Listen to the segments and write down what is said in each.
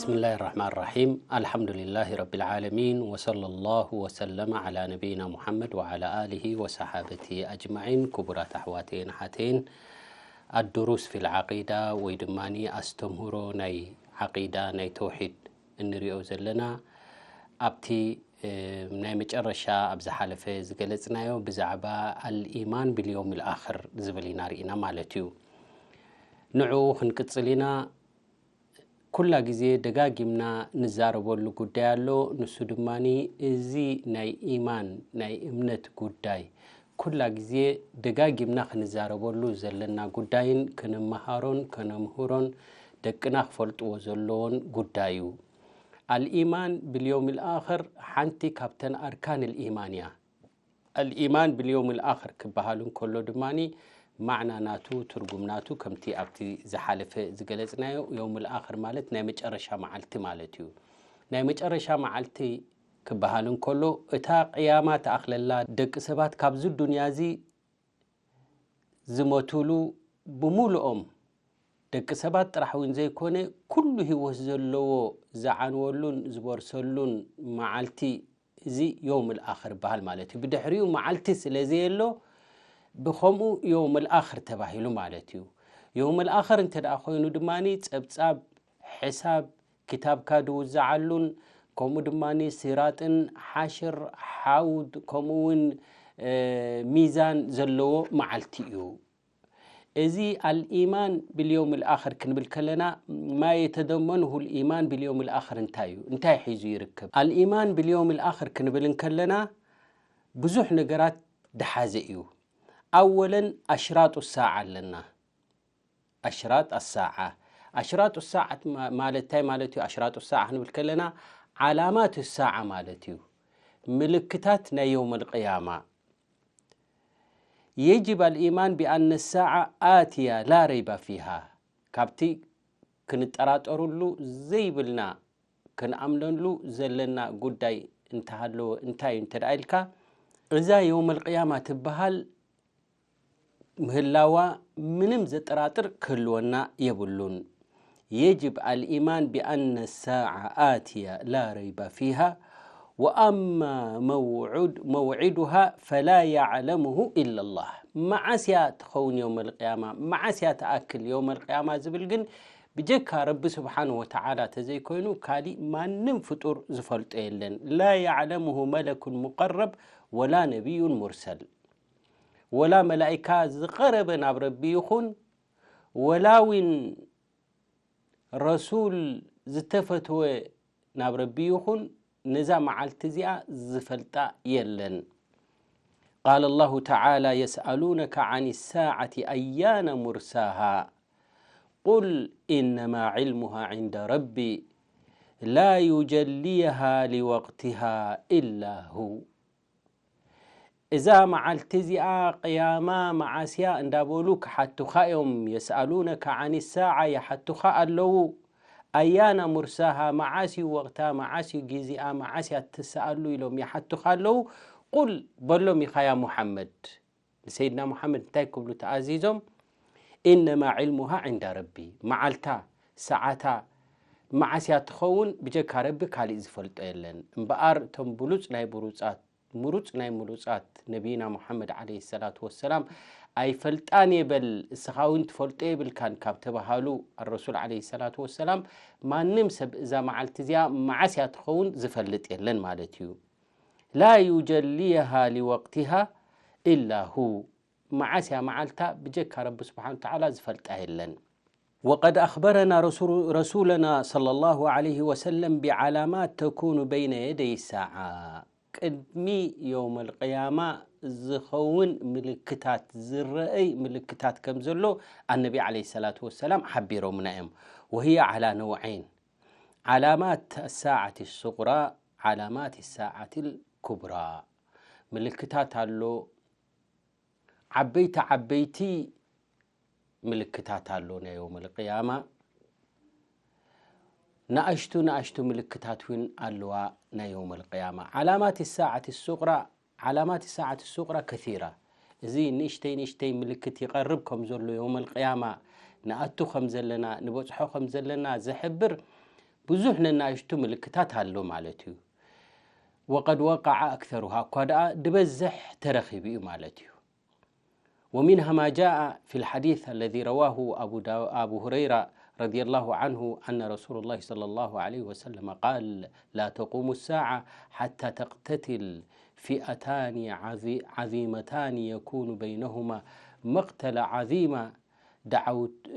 بسم الله الرحمن الرحيم. الحمد لله رب العالمين، وصلى الله وسلم على نبينا محمد وعلى آله وصحابته أجمعين. ክቡራት ኣሕዋተይን ኣሓተይን፣ الدروس في العقيدة ወይ ድማ ኣስተምህሮ ናይ ዓቂዳ፣ ናይ ተውሒድ እንሪኦ ዘለና፣ ኣብቲ፣ እ፣ ናይ መጨረሻ ኣብ ዝሓለፈ ዝገለጽናዮ ብዛዕባ الإيمان باليوم الآخر ዝብል ኢና ርኢና ማለት እዩ። ንዕኡ ክንቅጽል ኢና። ኩላ ግዜ ደጋጊምና ንዛረበሉ ጉዳይ ኣሎ። ንሱ ድማ እዚ ናይ ኢማን፣ ናይ እምነት ጉዳይ ኩላ ግዜ ደጋጊምና ክንዛረበሉ ዘለና ጉዳይን ክንመሃሮን ከነምህሮን ደቅና ክፈልጥዎ ዘለዎን ጉዳይ እዩ። الإيمان باليوم الآخر ሓንቲ ካብተን ኣርካን الإيمان እያ። الإيمان باليوم الآخر ክበሃል እንከሎ ድማ ማዕና ናቱ፣ ትርጉም ናቱ ከምቲ ኣብቲ ዝሓለፈ ዝገለጽናዮ፣ የውም الآخر ማለት ናይ መጨረሻ መዓልቲ ማለት እዩ። ናይ መጨረሻ መዓልቲ ክበሃል እንከሎ፣ እታ ቅያማ ትኣኽለላ፣ ደቂ ሰባት ካብዚ ዱንያ እዚ ዝሞትሉ ብምሉኦም፣ ደቂ ሰባት ጥራሕ እውን ዘይኮነ፣ ኩሉ ህይወት ዘለዎ ዝዓንወሉን ዝበርሰሉን መዓልቲ፣ እዚ የውም الآخر ይበሃል ማለት እዩ። ብድሕሪኡ መዓልቲ ስለ ዘየሎ፣ ብኸምኡ የውም الآخر ተባሂሉ ማለት እዩ። የውም الآخر እንተ ደኣ ኮይኑ ድማ፣ ጸብጻብ፣ ሕሳብ፣ ክታብካ ድውዝዓሉን፣ ከምኡ ድማ ሲራጥን ሓሽር፣ ሓውድ፣ ከምኡ እውን፣ እ፣ ሚዛን ዘለዎ መዓልቲ እዩ። እዚ الإيمان باليوم الآخر ክንብል ከለና፣ ما يتضمنه الإيمان باليوم الآخر እንታይ እዩ? እንታይ ሒዙ ይርከብ? الإيمان باليوم الآخر ክንብል እንከለና፣ ብዙሕ ነገራት ድሓዘ እዩ። ኣወለን ኣሽራጡ ሳዓ ኣለና። ኣሽራጥ ኣሳዓ። ኣሽራጡ ሳዓት ማ-፣ ማለት እንታይ ማለት እዩ? ኣሽራጡ ሳዓ ክንብል ከለና፣ ዓላማት ሳዓ ማለት እዩ። ምልክታት ናይ የውመል ቅያማ። يجب الإيمان بأن الساعة آتية لا ريب فيها። ካብቲ ክንጠራጠሩሉ ዘይብልና ክንኣምነሉ ዘለና ጉዳይ እንተሃለወ እንታይ እዩ እንተ ደኣ ኢልካ፣ እዛ የውመል ቅያማ ትበሃል ምህላዋ ምንም ዘጠራጥር ክህልወና የብሉን። يجب الإيمان بأن الساعة آتية لا ريب فيها، وأما موعد-، موعدها فلا يعلمه إلا الله። መዓስ እያ ትኸውን የውመል ቅያማ? መዓስ እያ ትኣክል የውመል ቅያማ ዝብል ግን ብጀካ ረቢ ስብሓንሁ ወተዓላ ተዘይኮይኑ ካሊእ ማንም ፍጡር ዝፈልጦ የለን። لا يعلمه ملك مقرب ولا نبي مرسل። ወላ መላኢካ ዝቐረበ ናብ ረቢ ይኹን፣ ወላ እውን ረሱል ዝተፈትወ ናብ ረቢ ይኹን፣ ነዛ መዓልቲ እዚኣ ዝፈልጣ የለን። قال الله تعالى: يسألونك عن الساعة أيان مرساها، قل إنما علمها عند ربي، لا يجليها لوقتها إلا هو. እዛ መዓልቲ እዚኣ ቅያማ መዓስያ እንዳበሉ ክሓቱኻ እዮም። يسألونك عن الساعة፣ ይሓቱኻ ኣለዉ። أيان مرساها፣ መዓስ እዩ ወቕታ፣ መዓስ እዩ ግዜኣ፣ መዓስ እያ ትስኣሉ ኢሎም ይሓቱኻ ኣለዉ። ቁል፣ በሎም ኢኻ ያ ሙሓመድ። ንሰይድና ሙሓመድ እንታይ ክብሉ ተኣዚዞም? إنما علمها عند ربي، መዓልታ፣ ሰዓታ፣ መዓስያ ትኸውን ብጀካ ረቢ ካሊእ ዝፈልጦ የለን። እምበኣር እቶም ብሉጽ ናይ ብሉጻት፣ ምሩጽ ናይ ምሩጻት ነቢይና ሙሓመድ ዓለይሂ ሰላቱ ወሰላም ኣይፈልጣን እየ በል፣ እስኻ እውን ትፈልጦ የብልካን ካብ ተባሃሉ ኣረሱል ዓለይሂ ሰላቱ ወሰላም፣ ማንም ሰብ እዛ መዓልቲ እዚኣ መዓስ እያ ትኸውን ዝፈልጥ የለን ማለት እዩ። لا يجليها لوقتها إلا هو። መዓስ እያ መዓልታ ብጀካ ረቢ ስብሓን ተዓላ ዝፈልጣ የለን። وقد أخبرنا رسول-، رسولنا صلى الله عليه وسلم بعلامات تكون بين يدي الساعة። ቅድሚ የውመል ቅያማ ዝኸውን ምልክታት፣ ዝረአይ ምልክታት ከም ዘሎ ኣነቢ ዓለይሂ ሰላቱ ወሰላም ሓቢሮምና እዮም። وهي على نوعين، علامات الساعة الصغرى، علامات الساعة الكبرى። ምልክታት ኣሎ፣ ዓበይቲ ዓበይቲ ምልክታት ኣሎ ናይ የውመል ቅያማ። ንኣሽቱ ንኣሽቱ ምልክታት እውን ኣለዋ ናይ የውመል ቅያማ። ዓላማት ሳዓት ሱቅራ፣ ዓላማት ሳዓት ሱቅራ ከሲራ። እዚ ንእሽተይ ንእሽተይ ምልክት ይቐርብ ከም ዘሎ፣ የውመል ቅያማ ንኣቱ ከም ዘለና፣ ንበጽሖ ከም ዘለና ዝሕብር ብዙሕ ነናእሽቱ ምልክታት ኣሎ ማለት እዩ። وقد وقع أكثرها እኳ ደኣ ድበዝሕ ተረኺቡ እዩ ማለት እዩ። ومنها ما جاء في الحديث الذي رواه أبو, دا أبو هريرة رضي الله عنه أن رسول الله صلى الله عليه وسلم قال: لا تقوم الساعة حتى تقتتل فئتان عظي- عظيمتان يكون بينهما مقتلة عظيمة دعوت-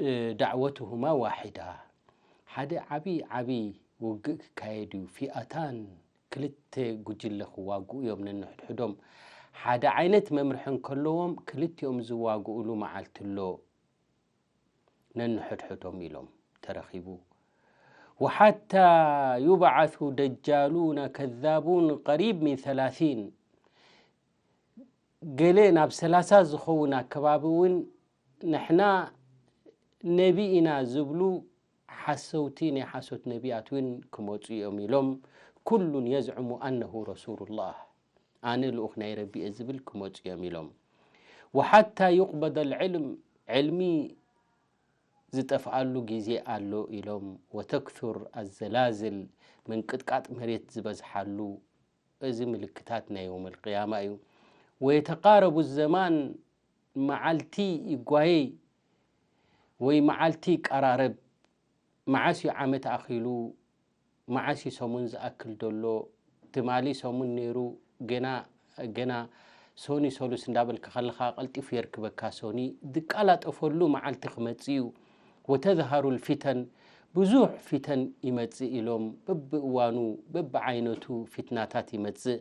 دعوتهما واحدة. ሓደ ዓቢ ዓቢ ውግእ ክካየድ እዩ። ፊኣታን ክልተ ጉጅለ ክዋግኡ እዮም ነንሕድሕዶም። ሓደ ዓይነት መምርሒ እንከለዎም ክልቲኦም ዝዋግኡሉ መዓልቲ ኣሎ ነንሕድሕዶም ኢሎም ተረኺቡ። وحتى يبعث دجالون كذابون قريب من ثلاثين ገለ ናብ ሰላሳ ዝኸውን ኣከባቢ እውን ንሕና ነቢ ኢና ዝብሉ ሓሰውቲ ናይ ሓሶት ነቢያት እውን ክመፁ እዮም ኢሎም። ኩሉን የዝዕሙ ኣነሁ ረሱሉላህ ኣነ ልኡኽ ናይ ረቢ እየ ዝብል ክመፁ እዮም ኢሎም። وحتى يقبض العلم ዕልሚ ዝጠፍኣሉ ግዜ ኣሎ ኢሎም። وتكثر الزلازل ምንቅጥቃጥ መሬት ዝበዝሓሉ እዚ ምልክታት ናይ የውመል ቅያማ እዩ። ويتقارب الزمان መዓልቲ ይጓየይ ወይ መዓልቲ ይቀራረብ። መዓስ እዩ ዓመት ኣኺሉ? መዓስ እዩ ሰሙን ዝኣክል ዘሎ? ትማሊ ሰሙን ነይሩ፣ ገና ገና ሶኒ ሰሉስ እንዳበልካ ከለኻ ቀልጢፉ የርክበካ። ሶኒ ዝቃላጠፈሉ መዓልቲ ክመጽእ እዩ። وتظهر الفتن ብዙሕ ፊተን ይመጽእ ኢሎም። በብእዋኑ በብዓይነቱ ፊትናታት ይመጽእ።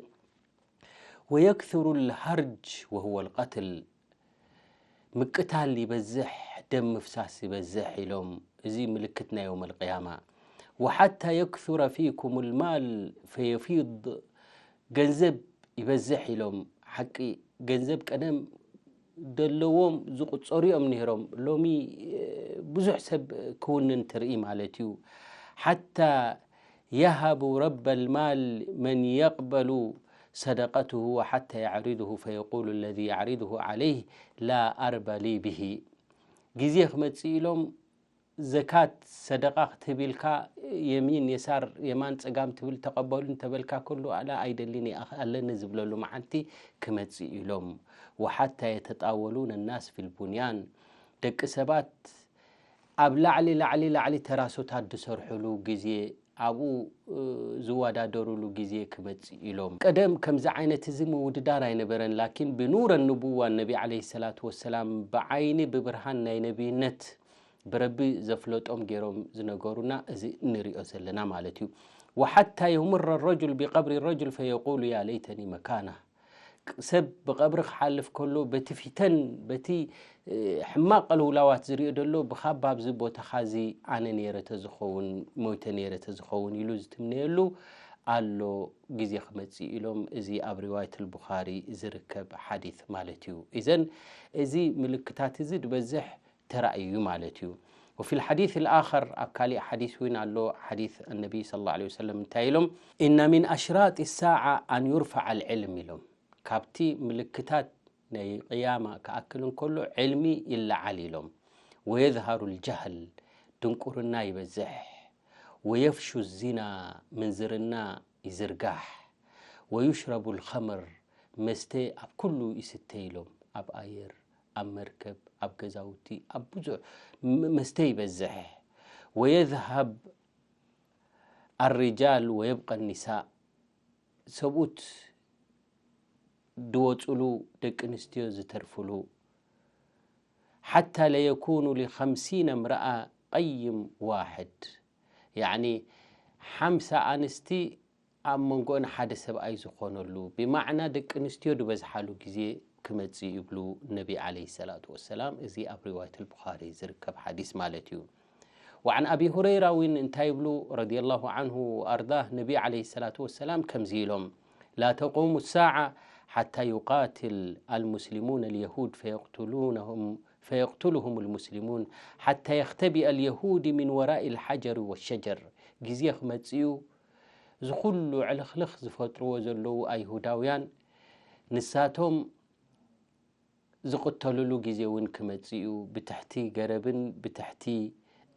ويكثر الهرج وهو القتل ምቅታል ይበዝሕ፣ ደም ምፍሳስ ይበዝሕ ኢሎም። እዚ ምልክት ናይ የውመል ቅያማ። وحتى يكثر فيكم المال فيفيض ገንዘብ ይበዝሕ ኢሎም። ሓቂ ገንዘብ ቀደም ደለዎም ዝቁጸሩ እዮም ነይሮም። ሎሚ ብዙሕ ሰብ ክውንን ትርኢ ማለት እዩ። حتى يهب رب المال من يقبل صدقته وحتى يعرضه فيقول الذي يعرضه عليه لا أربا لي به ግዜ ክመጽእ ኢሎም ዘካት ሰደቃ ክትህብ ኢልካ የሚን የሳር የማን ጸጋም ትብል ተቐበሉ እንተበልካ ከሉ ኣላ ኣይደልን እየ ኣለኒ ዝብለሉ መዓልቲ ክመጽእ ኢሎም። وحتى يتطاولون الناس في البنيان ደቂ ሰባት ኣብ ላዕሊ ላዕሊ ላዕሊ ተራሶታት ዝሰርሕሉ ግዜ ኣብኡ ዝወዳደሩሉ ግዜ ክመጽእ ኢሎም። ቀደም ከምዚ ዓይነት እዚ ምውድዳር ኣይነበረን ላኪን ብኑረ ንቡዋ ነቢ ዓለይሂ ሰላቱ ወሰላም ብዓይኒ ብብርሃን ናይ ነቢይነት ብረቢ ዘፍለጦም ገይሮም ዝነገሩና እዚ እንሪኦ ዘለና ማለት እዩ። وحتى يمر الرجل بقبر الرجل فيقول يا ليتني مكانه ሰብ ብቐብሪ ክሓልፍ ከሎ በቲ ፊተን በቲ ሕማቕ ቅልውላዋት ዝሪኦ ዘሎ ብኻባ ኣብዚ ቦታኻ እዚ ኣነ ነይረ ተዝኸውን ሞይተ ነይረ ተዝኸውን ኢሉ ዝትምነየሉ ኣሎ ግዜ ክመፅእ ኢሎም እዚ ኣብ ሪዋየት ልቡኻሪ ዝርከብ ሓዲት ማለት እዩ። ኢዘን እዚ ምልክታት እዚ ዝበዝሕ ተራእዩ ማለት እዩ። وفي الحديث الآخر ኣብ ካሊእ ሓዲስ እውን ኣሎ ሓዲስ النبي صلى الله عليه وسلم እንታይ ኢሎም إن من أشراط الساعة أن يرفع العلم ኢሎም ካብቲ ምልክታት ናይ ቅያማ ክኣክል እንከሎ ዕልሚ ይለዓል ኢሎም ويظهر الجهل ድንቁርና ይበዝሕ ويفشو الزنا ምንዝርና ይዝርጋሕ ويشرب الخمر መስተ ኣብ ኩሉ ይስተ ኢሎም ኣብ ኣየር ኣብ መርከብ ኣብ ገዛውቲ ኣብ ብዙሕ መስተ ይበዝሕ ويذهب الرجال ويبقى النساء ሰብኡት ድወፅሉ ደቂ ኣንስትዮ ዝተርፍሉ حتى لا يكون لخمسين امرأة قيم واحد يعني ሓምሳ ኣንስቲ ኣብ መንጎን ሓደ ሰብኣይ ዝኾነሉ ብማዕና ደቂ ኣንስትዮ ዝበዝሓሉ ግዜ ክመፅእ ይብሉ ነቢ ዓለይሂ ሰላቱ ወሰላም። እዚ ኣብ ሪዋየት ኣልቡኻሪ ዝርከብ ሓዲስ ማለት እዩ። وعن أبي هريرة እውን እንታይ ይብሉ رضي الله عنه وأرضاه ነቢ ዓለይሂ ሰላቱ ወሰላም ከምዚ ኢሎም لا تقوم الساعة حتى يقاتل المسلمون اليهود فيقتلونهم فيقتلهم المسلمون حتى يختبئ اليهودي من وراء الحجر والشجر ግዜ ክመፅእ እዩ እዚ ኩሉ ዕልኽልኽ ዝፈጥርዎ ዘለዉ ኣይሁዳውያን ንሳቶም ዝቕተልሉ ግዜ እውን ክመፅእ እዩ ብትሕቲ ገረብን ብትሕቲ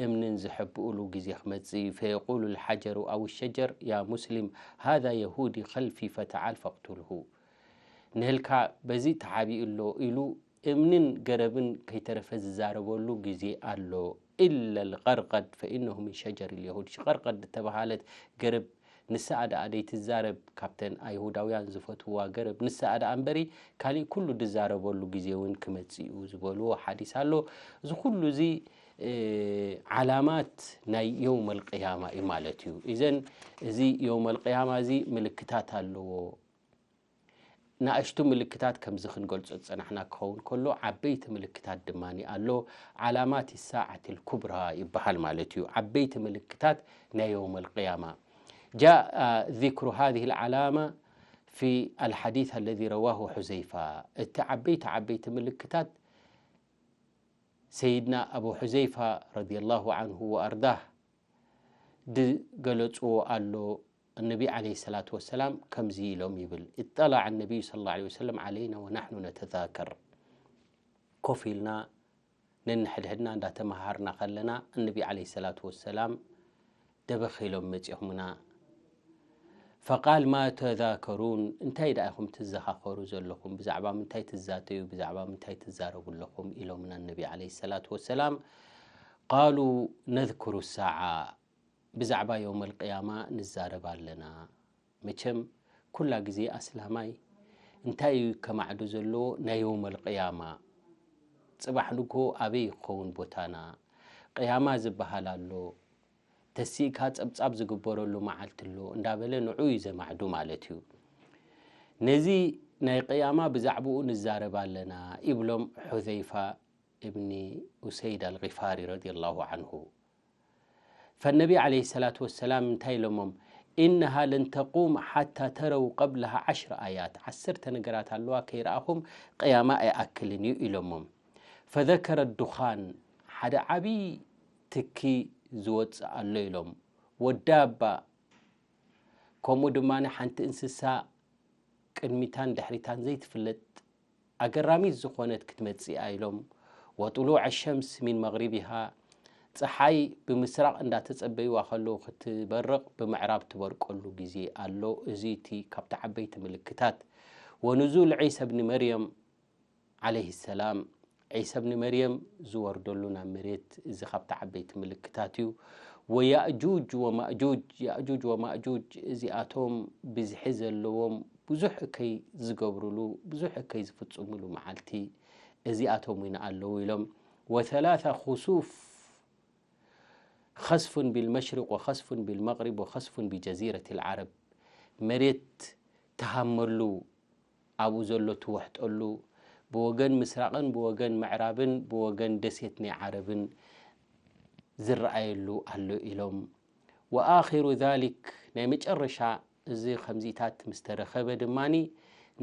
እምንን ዝሕብእሉ ግዜ ክመጽእ እዩ። ፈየቁሉ ልሓጀሩ ኣው ሸጀር ያ ሙስሊም ሃዛ የሁዲ ኸልፊ ፈተዓል ፈቅቱልሁ። ንህልካ በዚ ተዓቢኡ ኣሎ ኢሉ እምንን ገረብን ከይተረፈ ዝዛረበሉ ግዜ ኣሎ። ኢላ ልቀርቀድ ፈኢነሁ ምን ሸጀር ልየሁድ። ሽቀርቀድ እተባሃለት ገረብ ንሳ ደኣ ደይትዛረብ፣ ካብተን ኣይሁዳውያን ዝፈትውዋ ገረብ ንሳ ደኣ እምበሪ፣ ካሊእ ኩሉ ድዛረበሉ ግዜ እውን ክመጽእ እዩ ዝበልዎ ሓዲስ ኣሎ። እዚ ኩሉ እዚ ዓላማት ናይ የውመል ቅያማ እዩ ማለት እዩ። እዘን እዚ የውመል ቅያማ እዚ ምልክታት ኣለዎ። ንኣሽቱ ምልክታት ከምዚ ክንገልጾ ዝጸናሕና ክኸውን ከሎ፣ ዓበይቲ ምልክታት ድማ ኣሎ። ዓላማት ሳዓት ልኩብራ ይበሃል ማለት እዩ። ዓበይቲ ምልክታት ናይ የውመል ቅያማ። جاء ذكر هذه العلامة في الحديث الذي رواه حذيفة. እቲ ዓበይቲ ዓበይቲ ምልክታት ሰይድና ኣቡ ሑዘይፋ ረዲየላሁ ዐንሁ ወኣርዳህ ድገለጽዎ ኣሎ። እነቢ ዓለይሂ ሰላቱ ወሰላም ከምዚ ኢሎም ይብል፣ اطلع النبي صلى الله عليه وسلم علينا ونحن نتذاكر። ኮፍ ኢልና ነንሕድሕድና እንዳተመሃርና ከለና እነቢ ዓለይሂ ሰላቱ ወሰላም ደበኽ ኢሎም መጺኦምና። ፈቃል ማ ተዛከሩን፣ እንታይ ደኣ ኢኹም ትዘኻኸሩ ዘለኹም? ብዛዕባ ምንታይ ትዛተዩ? ብዛዕባ ምንታይ ትዛረቡ ኣለኹም? ኢሎምና ነቢ ዓለይሂ ሰላቱ ወሰላም። ቃሉ ነዝኩሩ ሳዓ፣ ብዛዕባ የውመል ቅያማ ንዛረብ ኣለና። መቸም ኩላ ግዜ ኣስላማይ እንታይ እዩ ከማዕዶ ዘለዎ? ናይ የውመል ቅያማ። ጽባሕ ንግሆ ኣበይ ክኸውን ቦታና? ቅያማ ዝበሃል ኣሎ፣ ተሲእካ ጸብጻብ ዝግበረሉ መዓልቲ ኣሎ እንዳበለ ንዑ እዩ ዘማዕዱ ማለት እዩ። ነዚ ናይ ቅያማ ብዛዕባኡ ንዛረብ ኣለና ይብሎም ሑዘይፋ እብኒ ኡሰይድ ኣልጊፋሪ ረዲየላሁ ዐንሁ። ፈነቢ ዓለይሂ ሰላቱ ወሰላም እንታይ ኢሎሞም? ኢነሃ ለን ተቁም ሓታ ተረው ቀብለሃ ዓሽር ኣያት፣ ዓሰርተ ነገራት ኣለዋ ከይረኣኹም ቅያማ ኣይኣክልን እዩ ኢሎሞም። ፈዘከረ ዱኻን፣ ሓደ ዓብዪ ትኪ ዝወፅእ ኣሎ ኢሎም። ወዳባ፣ ከምኡ ድማ ሓንቲ እንስሳ ቅድሚታን ድሕሪታን ዘይትፍለጥ ኣገራሚት ዝኾነት ክትመጽእ እያ ኢሎም። ወጥሉዕ ሸምስ ሚን መግሪቢሃ፣ ፀሓይ ብምስራቕ እንዳተጸበይዋ ከለዉ ክትበርቕ ብምዕራብ ትበርቀሉ ግዜ ኣሎ። እዚ እቲ ካብቲ ዓበይቲ ምልክታት። ወንዙል ዒሳ ብኒ መርየም ዓለይሂ ሰላም፣ ዒሳ ብኒ መርየም ዝወርደሉ ናብ መሬት፣ እዚ ካብቲ ዓበይቲ ምልክታት እዩ። ወያእጁጅ ወማእጁጅ፣ ያእጁጅ ወማእጁጅ እዚኣቶም ብዝሒ ዘለዎም ብዙሕ እከይ ዝገብሩሉ፣ ብዙሕ እከይ ዝፍጽሙሉ መዓልቲ እዚኣቶም እውን ኣለዉ ኢሎም። ወሰላሳ ኹሱፍ ኸስፉን ቢልመሽሪቅ ወኸስፉን ቢልመግሪብ ወኸስፉን ቢጀዚረት ልዓረብ፣ መሬት ትሃመሉ፣ ኣብኡ ዘሎ ትውሕጠሉ፣ ብወገን ምስራቕን ብወገን ምዕራብን ብወገን ደሴት ናይ ዓረብን ዝረኣየሉ ኣሎ ኢሎም። ወኣኺሩ ዛሊክ፣ ናይ መጨረሻ እዚ ከምዚታት ምስ ተረኸበ ድማኒ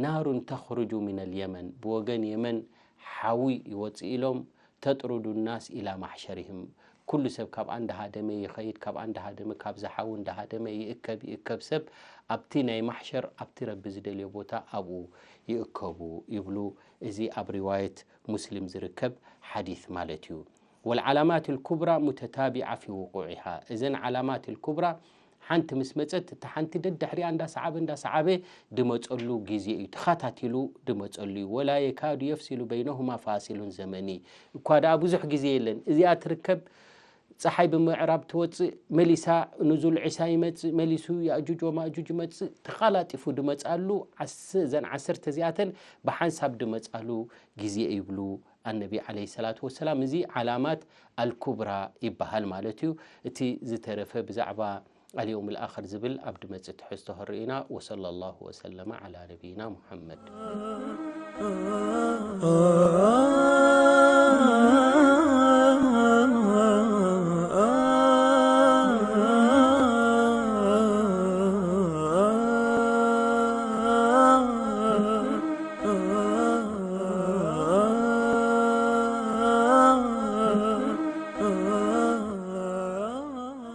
ናሩን ተኽርጁ ሚነል የመን፣ ብወገን የመን ሓዊ ይወፅእ ኢሎም። ተጥሩዱ ናስ ኢላ ማሕሸሪህም፣ ኩሉ ሰብ ካብኣ እንዳሃደመ ይኸይድ፣ ካብኣ እንዳሃደመ፣ ካብዚ ሓዊ እንዳሃደመ ይእከብ፣ ይእከብ ሰብ ኣብቲ ናይ ማሕሸር፣ ኣብቲ ረቢ ዝደልዮ ቦታ ኣብኡ ይእከቡ ይብሉ። እዚ ኣብ ሪዋየት ሙስሊም ዝርከብ ሓዲስ ማለት እዩ። ወልዓላማት ልኩብራ ሙተታቢዓ ፊ ውቁዒሃ፣ እዘን ዓላማት ልኩብራ ሓንቲ ምስ መጸት እታ ሓንቲ ደድሕሪኣ እንዳሰዓበ እንዳሰዓበ ድመጸሉ ግዜ እዩ። ተኸታቲሉ ድመጸሉ እዩ። ወላ የካዱ የፍሲሉ በይነሁማ ፋሲሉን ዘመኒ። እኳ ደኣ ብዙሕ ግዜ የለን እዚኣ ትርከብ። ጸሓይ ብምዕራብ ትወጽእ፣ መሊሳ ንዙል ዒሳ ይመጽእ፣ መሊሱ ያእጁጅ ወማእጁጅ ይመጽእ። ተቐላጢፉ ድመጻሉ፣ ዓስ-፣ እዘን ዓሰርተ እዚኣተን ብሓንሳብ ድመጻሉ ግዜ ይብሉ ኣነቢ ዓለይሂ ሰላቱ ወሰላም። እዚ ዓላማት ኣልኩብራ ይበሃል ማለት እዩ። እቲ ዝተረፈ ብዛዕባ ኣልየውም ልኣኽር ዝብል ኣብ ድመጽእ ትሕዝቶ ክንርኢ ኢና። ወሰለ ላሁ ወሰለመ ዓላ ነቢይና ሙሓመድ።